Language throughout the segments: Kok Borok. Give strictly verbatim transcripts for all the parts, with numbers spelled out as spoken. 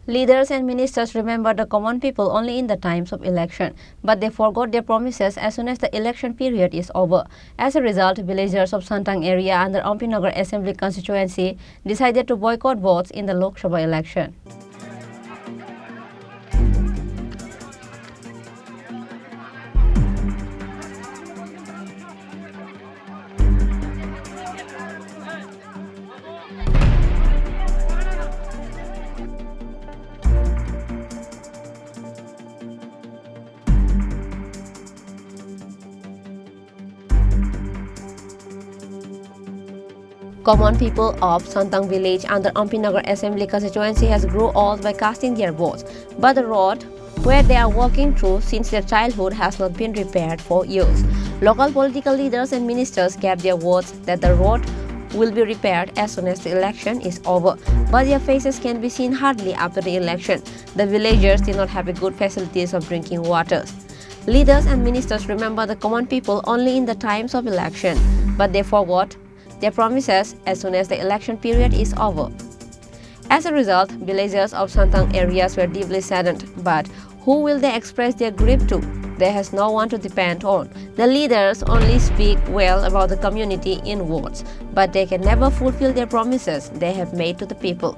Leaders and ministers remember the common people only in the times of election, but they forgot their promises as soon as the election period is over. As a result, villagers of Santang area under Ampinagar Assembly Constituency decided to boycott votes in the Lok Sabha election. Common people of Santang village under Ampinagar Assembly Constituency has grew old by casting their votes, but the road where they are walking through since their childhood has not been repaired for years. Local political leaders and ministers gave their words that the road will be repaired as soon as the election is over, but their faces can be seen hardly after the election. The villagers did not have a good facilities of drinking water. Leaders and ministers remember the common people only in the times of election, but they forgot their promises as soon as the election period is over. As a result, villagers of Santang areas were deeply saddened, but who will they express their grief to? There has no one to depend on. The leaders only speak well about the community in words, but they can never fulfill their promises they have made to the people.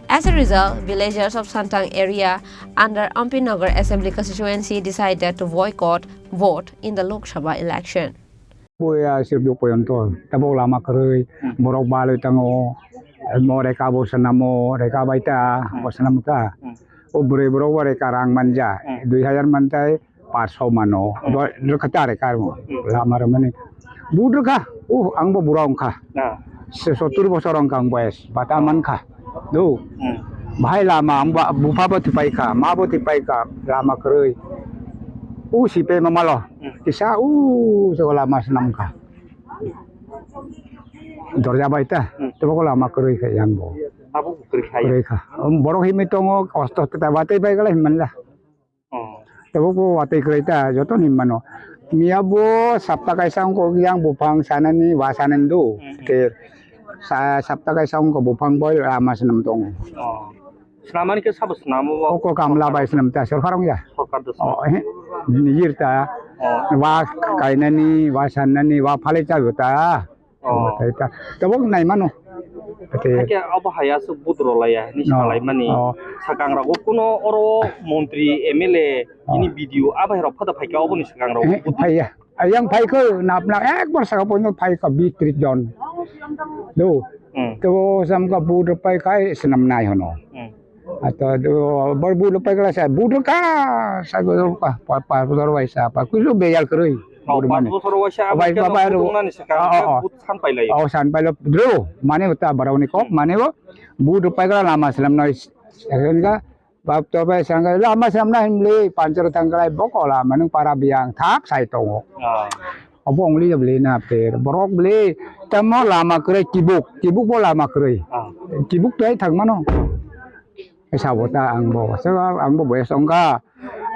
As a result, villagers of Santang area under Ampinagar Assembly Constituency decided to boycott vote in the Lok Sabha election. Boya sirdo poyonto, tabok lama kwrwi, hmm, borok balwi tango, mo reka bo sanamo, reka baita, hmm, bo sanamo ta. Hmm. O bwrwi borok bo reka rang manja, hmm, dui hajar mantai, paanch sho mano, hmm, do, rwkha ta reka rw, hmm, lama rwmani. Bud rwkha, uh, ang bo bura wngkha. Ah. Se sottur bosor wngkha ang boyes, bata mankha. Do. Hmm. Bahai lama ang ba, bupha bo tipai kha, ma bo tipai kha, lama kwrwi. U si pe ma malo. Hmm. Kisa u se lama swnam kha. Dorja bai ta. Hmm. Tebo ko lama kwrwi kha yang bo. Abo kwrwi kha. Kwrwi kha. Om borok himwi tongo, kosto ta ba tei bai gala himman la. Oh. Tebo ko watwi kwrwi ta, joto ni mano. Miya bo sapta kaisa wngkha yang buphang sanani, wa sanani do. Hmm. Te sa-, sapta kaisa wngkha buphang bo lama swnam tongo. Oh. Swnamani khe sabo swnamo bo? Oko kamla bai swnam ta, sorkar wngya. Sorkar do swnam. Oh, eh, nijir ta. Oh. Wa kainani, wa sannani, wa phalai ta ta. Oh. Tei ta, tabok nai mano. Ate. Hakhe abo hai aswk budro laya hinwi, oh, salaimani. Oh. Swkang rogo kuno oro montri, M L A, oh, ini B D O abai rok phada phaikha oboni swkang rogo. Eh, phaiya. Ayang phaikha napna ekbar saka pono phaikha bis tris jon. Do. Hmm. To samka bud pai khai swnam nai hono. Hmm. Ato do bor bud pai kala sa bud ka sa go ka pa pa bosor waisa pa kusu bejal kwrwi. Oh, bud mane. Paanch bosor waisa. Bai, bai, bai, bai, ro. Nani swkang, oh, oh, oh, bud san pailai. Oh, san pailo dro. Mane uta barau ni kok, hmm, mane bo. Bud pai kala lama swnam nai. Saka bab to bai sanga lama swnam nai himli panchar tangkalai boko lama nung para biang thak sai tongo. Ah. Obo ongli jabli na ter. Borok bli tamo lama kwrwi kibuk, kibuk bo lama kwrwi. Ah. Kibuk to ai thang mano. Sabo ta ang bo, sabo ang bo boyes wngkha.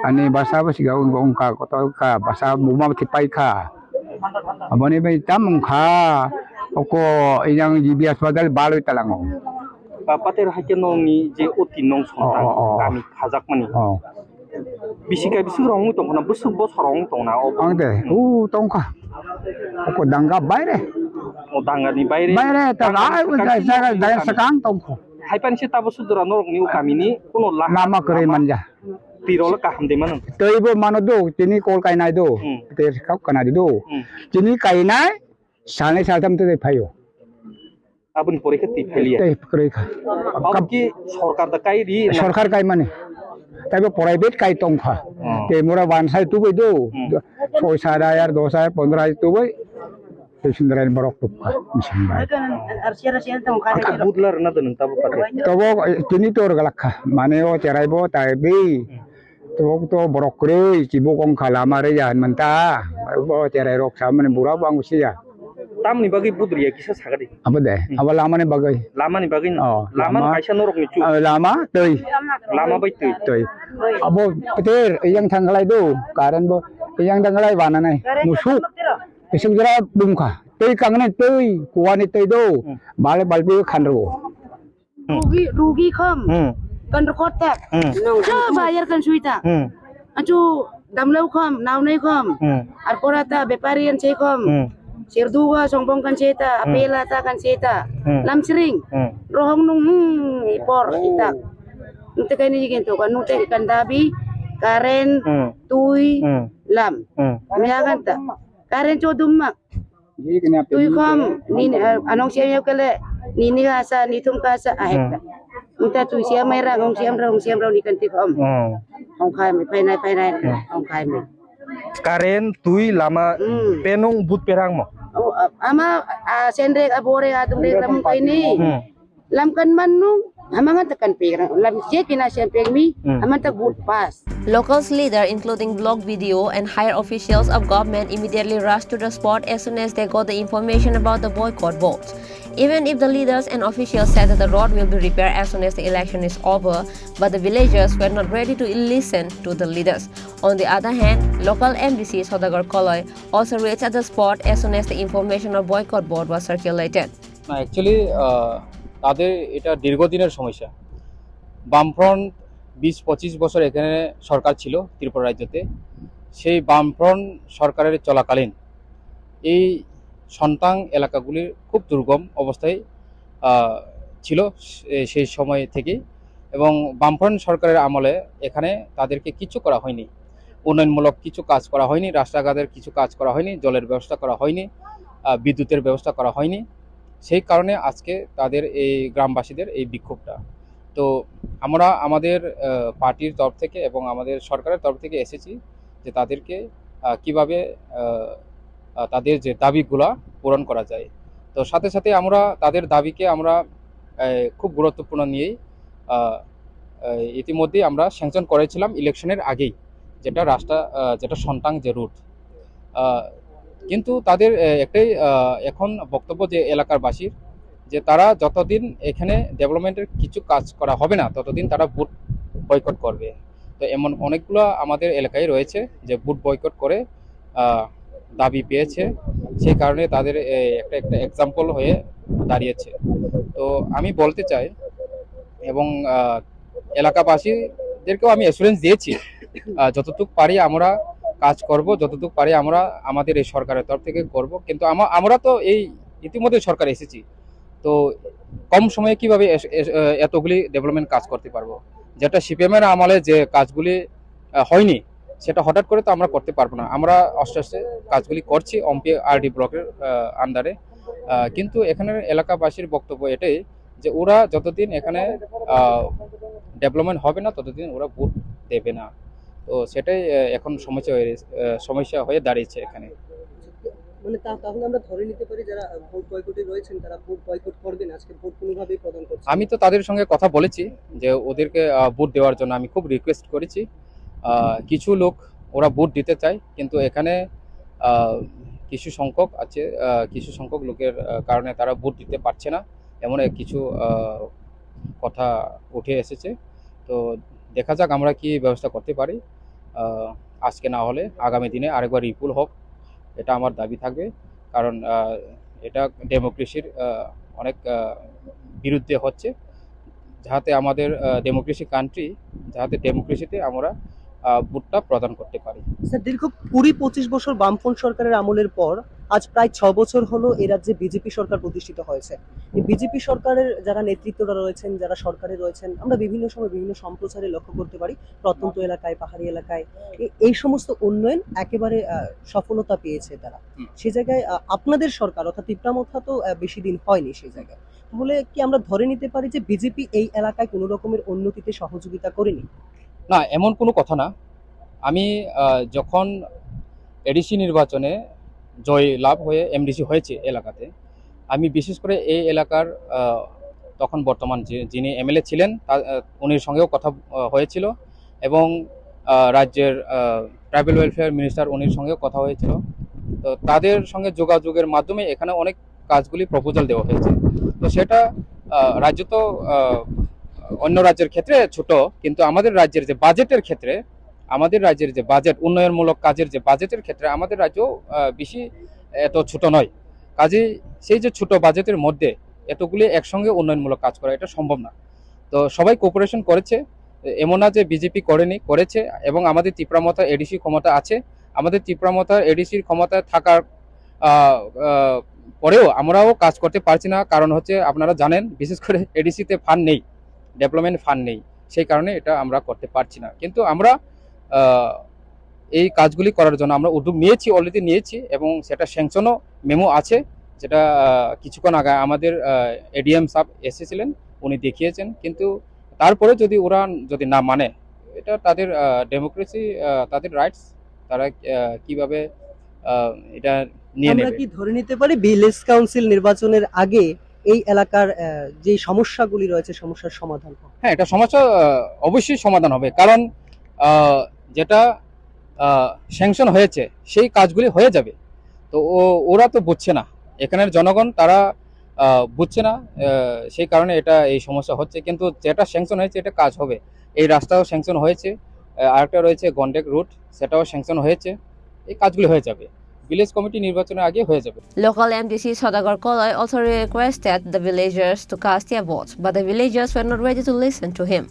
Ani bwsa bo siga wngkha, kotor wngkha, bwsa buma bo thipai kha. Aboni bai tam wngkha. Oko iyang G B haspatal balwi talango. Ba pater haikhe nongni je oti nong sontang, oh, oh, oh, kami khajakmani. Oh. Bisi kai bisi rong wngwi tongkha na, bwswk bosor rong wngwi tongna o. Ang de, hmm, u tongkha. Oko danga baire. O dangani baire. Baire, ta dangani ai, swkang dai, sini dai, dai, kami. Swkang tongkho. Hai pani se tabo sudra norokni o kamini kuno la-, lama kwrwi lama manja. Tiro le kaham de mano. Teibo mano do, tini kol kainai do. Hmm. Te kok kana do. Hmm. Tini kainai, salnai saltham te phaio. Aboni pore khe twi phailiya. Tei kwrwi kha. Abo ki sorkar da kai ri na? Sorkar kai mani. Taibo private kai tongkha. Oh. Te mura wansai tubui do. Hmm. Soi sat hajar, dos hajar, pondro hajar tubui. Te sundrai borok tubkha. Misin bai. Aka budlar na dun tabo pate. Tabo, eh, tini tor galak kha. Mane o cherai bo tai bi. Hmm. Tok to borok kwrwi, chibuk wngkha lama rwya hinmanta. Bo cherai rok samani bura bo ang usiya. Tamni bagwi budriya kisa sagadi. Abo de, hmm, abo lamani bagwi. Lamani bagwi no? Oh, lama lama. Kaisa norokni chu. Ah, lama, twi. Lama bai twi. Twi. Abo peter, iyang thangkhlai do, current bo, iyang thangkhlai bananai. Musuk. Isuk jora bumkha. Twi kangnai twi, kuwani twi do. Hmm. Bale balpi khanro. Hmm. Rugi, rugi kham. Hmm. Kan record tak. Hmm. Coba ayar kan suita. Hmm. Achu damlau khom, naunai khom. Hmm. Ar kora ta bepari an sei khom. Hmm. Serdu ga songbong kan sei ta, Hmm. apela ta kan sei ta. Hmm. Lam sering. Hmm. Rohong nung, hmm, ipor, itak. Nute kaini jigen to kan, nute kan dabi, karen, Hmm. tui, Hmm. lam. Hmm. Miagan ta. Karen chodum mak. Tui khom, ni, eh, anong siam yau kele, ni, ni asa, ni thum ka asa, ahek ta. Nta tui siam mai ra, hong siam ra, hong siam ra, ni kan ti khom. Hmm. Hong khai mai, phai nai, phai nai, Hmm. hong khai mai. Karen, tui, lama, Hmm. penung, but perang mo. Oh, a-, ama, a, sendrek, a, borek, a, tumrek, lam kai ni. Hmm. Lam kan man nung, hamang ta kan pek ra, lam je kina siam pek mi, Hmm. hamang ta but pas. Locals leader including block B D O and higher officials of government immediately rushed to the spot as soon as they got the information about the boycott vote. Even if the leaders and officials said that the road will be repaired as soon as the election is over, but the villagers were not ready to listen to the leaders. On the other hand, local M D C Saudagar Koloi also reached at the spot as soon as the information of boycott vote was circulated. না, actually, আহ, তাদের এটা দীর্ঘদিনের সমস্যা। বামফ্রন্ট বিশ পঁচিশ বছর এখানে সরকার ছিল ত্রিপুরা রাজ্যতে। সেই বামফ্রন্ট সরকারের চলাকালীন এই সন্তান এলাকাগুলির খুব দুর্গম অবস্থায়, আহ, ছিল সে-, সেই সময় থেকেই। এবং বামফ্রন্ট সরকারের আমলে এখানে তাদেরকে কিছু করা হয়নি, উন্নয়নমূলক কিছু কাজ করা হয়নি, রাস্তাঘাটের কিছু কাজ করা হয়নি, জলের ব্যবস্থা করা হয়নি, আহ, বিদ্যুতের ব্যবস্থা করা হয়নি। সেই কারণে আজকে তাদের, এই গ্রামবাসীদের এই বিক্ষোভটা। তো আমরা আমাদের, আহ, পার্টির তরফ থেকে এবং আমাদের সরকারের তরফ থেকে এসেছি যে তাদেরকে, আহ, কিভাবে, আহ, আহ, তাদের যে দাবিগুলা পূরণ করা যায়। তো সাথে সাথে আমরা তাদের দাবিকে আমরা, আহ, খুব গুরুত্বপূর্ণ নিয়েই, আহ, আহ, ইতিমধ্যেই আমরা স্যাংশন করেছিলাম ইলেকশনের আগেই, যেটা রাস্তা, আহ, যেটা সন্তান যে রুট। আহ, কিন্তু তাদের, আহ, একটাই, আহ, এখন বক্তব্য যে এলাকারবাসীর, যে তারা যতদিন এখানে ডেভেলপমেন্টের কিছু কাজ করা হবে না, ততদিন তারা ভোট বয়কট করবে। তো এমন অনেকগুলো আমাদের এলাকায় রয়েছে যে ভোট বয়কট করে, আহ, দাবি পেয়েছে, সেই কারণে তাদের, এ, একটা, একটা এক্সাম্পল হয়ে দাঁড়িয়েছে। তো আমি বলতে চাই এবং, আহ, এলাকাবাসীদেরকেও আমি অ্যাসুরেন্স দিয়েছি, আহ, যতটুকু পারি আমরা কাজ করব, যতটুকু পারি আমরা আমাদের এই সরকারের তরফ থেকে করব। কিন্তু আমা-, আমরা তো এই ইতিমধ্যে সরকার এসেছি, তো কম সময়ে কিভাবে এস-, এস-, আহ, এতগুলি ডেভেলপমেন্ট কাজ করতে পারবো? যেটা সিপিএম এর আমলে যে কাজগুলি, আহ, হয়নি, সেটা হঠাৎ করে তো আমরা করতে পারবো না। আমরা আস্তে আস্তে কাজগুলি করছি ওমপি আরডি ব্লকের, আহ, আন্ডারে। আহ, কিন্তু এখানের এলাকাবাসীর বক্তব্য এটাই যে ওরা যতদিন এখানে, আহ, ডেভেলপমেন্ট হবে না, ততদিন ওরা ভোট দেবে না। তো সেটাই, আহ, এখন সমস্যা হয়ে, আহ, সমস্যা হয়ে দাঁড়িয়েছে এখানে। মানে তা-, তাহলে আমরা ধরে নিতে পারি যারা, আহ, ভোট বয়কটে রয়েছেন তারা ভোট বয়কট করবেন, আজকে ভোট কোনোভাবেই প্রদান করছেন না। আমি তো তাদের সঙ্গে কথা বলেছি যে ওদেরকে, আহ, ভোট দেওয়ার জন্য আমি খুব রিকোয়েস্ট করেছি। আহ, কিছু লোক ওরা ভোট দিতে চায়, কিন্তু এখানে, আহ, কিছু সংখ্যক আছে, আহ, কিছু সংখ্যক লোকের, আহ, কারণে তারা ভোট দিতে পারছে না, এমন এক কিছু, আহ, কথা উঠে এসেছে। তো দেখা যাক আমরা কি ব্যবস্থা করতে পারি। আহ, আজকে না হলে আগামী দিনে আরেকবার রিপুল হোক, এটা আমার দাবি থাকবে। কারণ, আহ, এটা ডেমোক্রেসির, আহ, অনেক, আহ, বিরুদ্ধে হচ্ছে। যাহাতে আমাদের, আহ, ডেমোক্রেসি কান্ট্রি, যাহাতে ডেমোক্রেসিতে আমরা, আহ, ভোটটা প্রদান করতে পারি। স্যার, দীর্ঘ কুড়ি পঁচিশ বছর বামফ্রন্ট সরকারের আমলের পর আজ প্রায় ছ বছর হলো এ রাজ্যে বিজেপি সরকার প্রতিষ্ঠিত হয়েছে। এই বিজেপি সরকারের যারা নেতৃত্বরা রয়েছেন, যারা সরকারে রয়েছেন, আমরা বিভিন্ন সময় বিভিন্ন সম্প্রচারে লক্ষ্য করতে পারি, প্রত্যন্ত এলাকায়, পাহাড়ি এলাকায় এ-, এই সমস্ত উন্নয়ন একেবারে, আহ, সফলতা পেয়েছে তারা। হুম। সে জায়গায়, আহ, আপনাদের সরকার অর্থাৎ তিপ্রা মথা তো, আহ, বেশি দিন হয়নি সেই জায়গায়, তাহলে কি আমরা ধরে নিতে পারি যে বিজেপি এই এলাকায় কোনো রকমের উন্নতিতে সহযোগিতা করেনি? না, এমন কোনো কথা না। আমি, আহ, যখন এডিসি নির্বাচনে জয় লাভ হয়ে এমডিসি হয়েছে এলাকাতে, আমি বিশেষ করে এই এলাকার, আহ, তখন বর্তমান যে, যিনি এমএলএ ছিলেন, তা-, আহ, উনির সঙ্গেও কথা, আহ, হয়েছিল এবং, আহ, রাজ্যের, আহ, ট্রাইবাল ওয়েলফেয়ার মিনিস্টার উনির সঙ্গেও কথা হয়েছিল। তো তাদের সঙ্গে যোগাযোগের মাধ্যমে এখানে অনেক কাজগুলি প্রপোজাল দেওয়া হয়েছে। তো সেটা, আহ, রাজ্য তো, আহ, অন্য রাজ্যের ক্ষেত্রে ছোট, কিন্তু আমাদের রাজ্যের যে বাজেটের ক্ষেত্রে, আমাদের রাজ্যের যে বাজেট, উন্নয়নমূলক কাজের যে বাজেটের ক্ষেত্রে আমাদের রাজ্য, আহ, বেশি এত ছোট নয়। কাজেই সেই যে ছোট বাজেটের মধ্যে এতগুলি একসঙ্গে উন্নয়নমূলক কাজ করা, এটা সম্ভব না। তো সবাই কোঅপারেশন করেছে, এমন না যে বিজেপি করেনি, করেছে। এবং আমাদের তিপ্রা মথা এডিসি ক্ষমতা আছে। আমাদের তিপ্রা মথা এডিসির ক্ষমতায় থাকার আহ, আহ, পরেও আমরাও কাজ করতে পারছি না। কারণ হচ্ছে, আপনারা জানেন, বিশেষ করে এডিসিতে ফান্ড নেই, ডেভেলপমেন্ট ফান্ড নেই, সেই কারণে এটা আমরা করতে পারছি না। কিন্তু আমরা আহ, এই কাজগুলি করার জন্য আমরা উদ্যোগ নিয়েছি, অলরেডি নিয়েছি, এবং সেটা স্যাংশনও মেমো আছে, যেটা আহ, কিছুক্ষণ আগে আমাদের এডিএম সাহেব এসেছিলেন, উনি দেখিয়েছেন। কিন্তু তারপরে যদি ওরা যদি না মানে, এটা তাদের ডেমোক্রেসি, তাদের রাইটস, তারা আহ, কিভাবে আহ, এটা নিয়ে আমরা নেবে। কি ধরে নিতে পারি ভিলেজ কাউন্সিল নির্বাচনের আগে এই এলাকার আহ, যে সমস্যাগুলি রয়েছে, সমস্যার সমাধান হবে? হ্যাঁ, এটা সমস্যা আহ, অবশ্যই সমাধান হবে, কারণ আহ, যেটা স্যাংশন হয়েছে সেই কাজগুলি হয়ে যাবে। তো ও ওরা তো বুঝছে না, এখানের জনগণ তারা আহ, বুঝছে না, আহ, সেই কারণে এটা এই সমস্যা হচ্ছে। কিন্তু যেটা স্যাংশন হয়েছে, এটা কাজ হবে। এই রাস্তাও স্যাংশন হয়েছে, আহ, আরেকটা রয়েছে গন্ডেক রুট, সেটাও স্যাংশন হয়েছে। এই কাজগুলি হয়ে যাবে, ভিলেজ কমিটি নির্বাচনের আগে হয়ে যাবে। Local M D C Sodagar Koloi also requested the villagers to cast their votes, but the villagers were not ready to listen to him.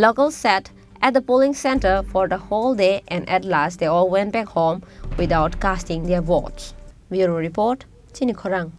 Locals sat at the polling center for the whole day, and at last they all went back home without casting their votes. Bureau Report, Chini Khorang.